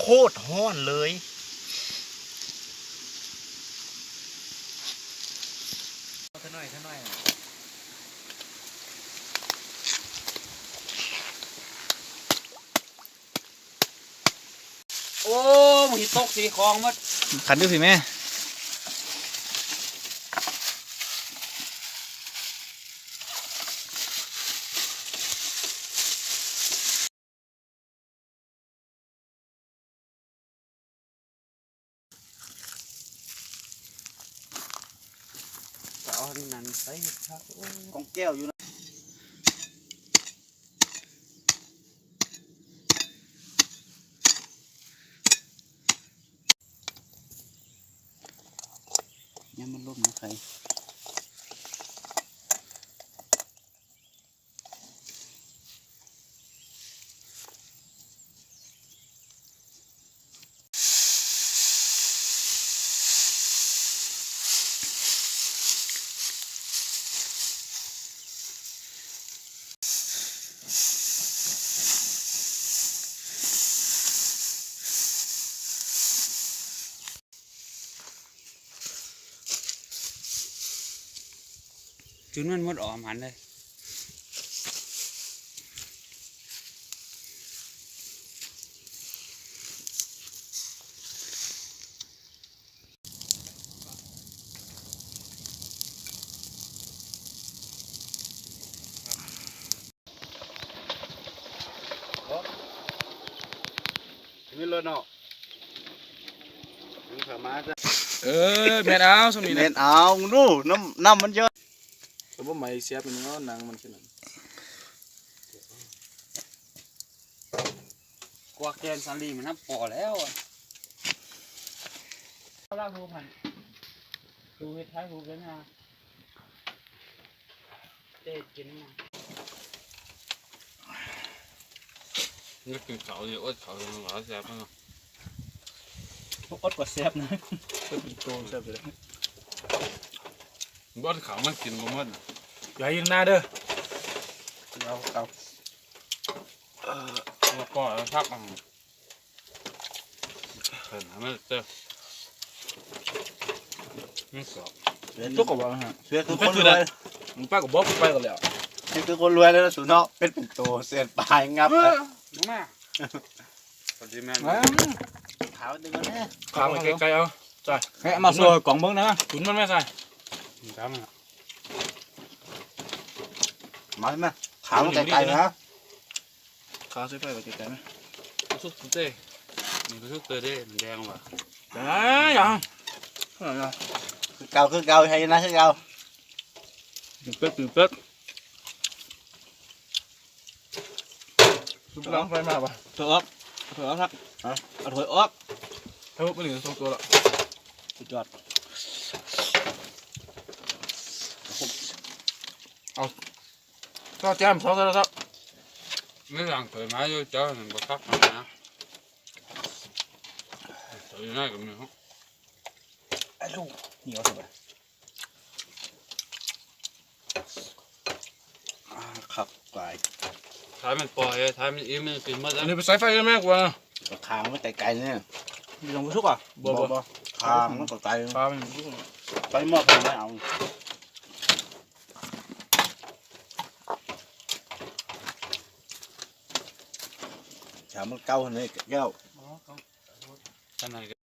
ຕรร้อนเลย ໂອ້ ມັນຊິຕົກໃສ່ຂອງໝົດ ຂັນຢູ່ພີ້ແມ່. ກໍເອົາອັນນັ້ນໃສ່ ຂອງແກ້ວຢູ່ນະ. ຍາມມັນລົມນະໄຂ່. ຈົນມັນໝົດອອກມາເລີຍ. ມີລົດເນາະ ເອີ ແມ່ນເອົາ ຊ່ຳນີ້ນະ ແມ່ນເອົາ ມຶງດູ ນ້ຳ ນ້ຳມັນເຢີະ ກໍບໍ່ໄໝ້ແຊບເນາະ ໜັງມັນຄືນັ້ນ ກວ່າແກນສາລີມັນນະ ພໍແລ້ວ ລາກຮູບຫັ້ນ ດູເຮັດຖ່າຍຮູບເລີຍນະ. ເຮັດກິນນຳ ຢາກກິນເຂົ້ານີ້ ອົດເຂົ້ານີ້ມັນກໍແຊບເນາະ ບໍ່ອົດກໍແຊບນະ ເປັນໂຕແຊບເລີຍ ບໍ່ເຂົ້າມັນກິນບໍ່ໝົດ ຢ່າຢູ່ໜ້າເດີ ເອົາເຂົ້າ ເອີ ແລ້ວກໍຜັກ ເພິ່ນໃຫ້ມັນເຕີ ມັນສອບ ເສືອ ສຸກກໍບໍ່ຮະ ເສືອຄືຄົນລວຍ ມັນໄປກໍບອກໄປກໍແລ້ວ ນີ້ຄືຄົນລວຍແລ້ວນະສູເນາະ ເປັນ ເປັນໂຕ ເສຍດປາຍ ງັບ ເອີ ມາ ກໍຊິແມ່ນ ຂາວດຶງເອົາແນ່ ຂາວໄກໆ ເອົາ ໃສ່ ເຮັດມາຊ່ວຍກອງເບິ່ງນະ ຂຸນມັນແມ່ໃສ່ ມາແມ່ ຂາວໄກໆ ນະ. ຂາວໃສ່ໄຟໄວ້ໄກໆ ນະ ມັນສຸກເຕີ ມັນສຸກເຕີເດ້ ມັນແດງວ່າ ຢ່າ ຢ່າ ຄືເກົ່າ ຄືເກົ່າ ໃຫ້ນະ ຄືເກົ່າ ຕຶງເປັກ ຕຶງເປັກ ສຸກແລ້ວ ໄຟມາບໍ່ ຖອຍອອກ ຖອຍອອກ ຮະ ເອົາຖອຍອອກ ເອົາໄປນີ້ ສອງຕົວລະ ສຸດຍອດ ເອົາ ເຈົ້າແຈ່ມ ຊອສແລ້ວ ໃນຫຼັງເຄີຍມາຢູ່ເຈົ້ານັ້ນບໍ່ຄັກນະ ເຈົ້າຢູ່ໃນກໍມີເນາະ ອາ ລູກ ໜຽວຊະບາດ ອາ ຄັກຫຼາຍ ຖ້າມັນປ່ອຍ ຖ້າມັນອີ່ມ ມັນກິນໝົດແລ້ວ ອັນນີ້ໄປໃສ່ໄຟໄດ້ແມ່ກວ່າ ຄາງມັນໄກໆ ນີ້ ມັນຍັງບໍ່ສຸກອ່ະ ບໍ່ ບໍ່ ບໍ່ ຄາງມັນກໍໄກ ຄາງມັນບໍ່ສຸກ ໄຟໝໍ້ໄຟໄມ້ເອົາ ຖາມມັນເກົ່າຫັ້ນເດ້ແກ້ວ ອໍ ເຂົາ ທາງໃນກໍ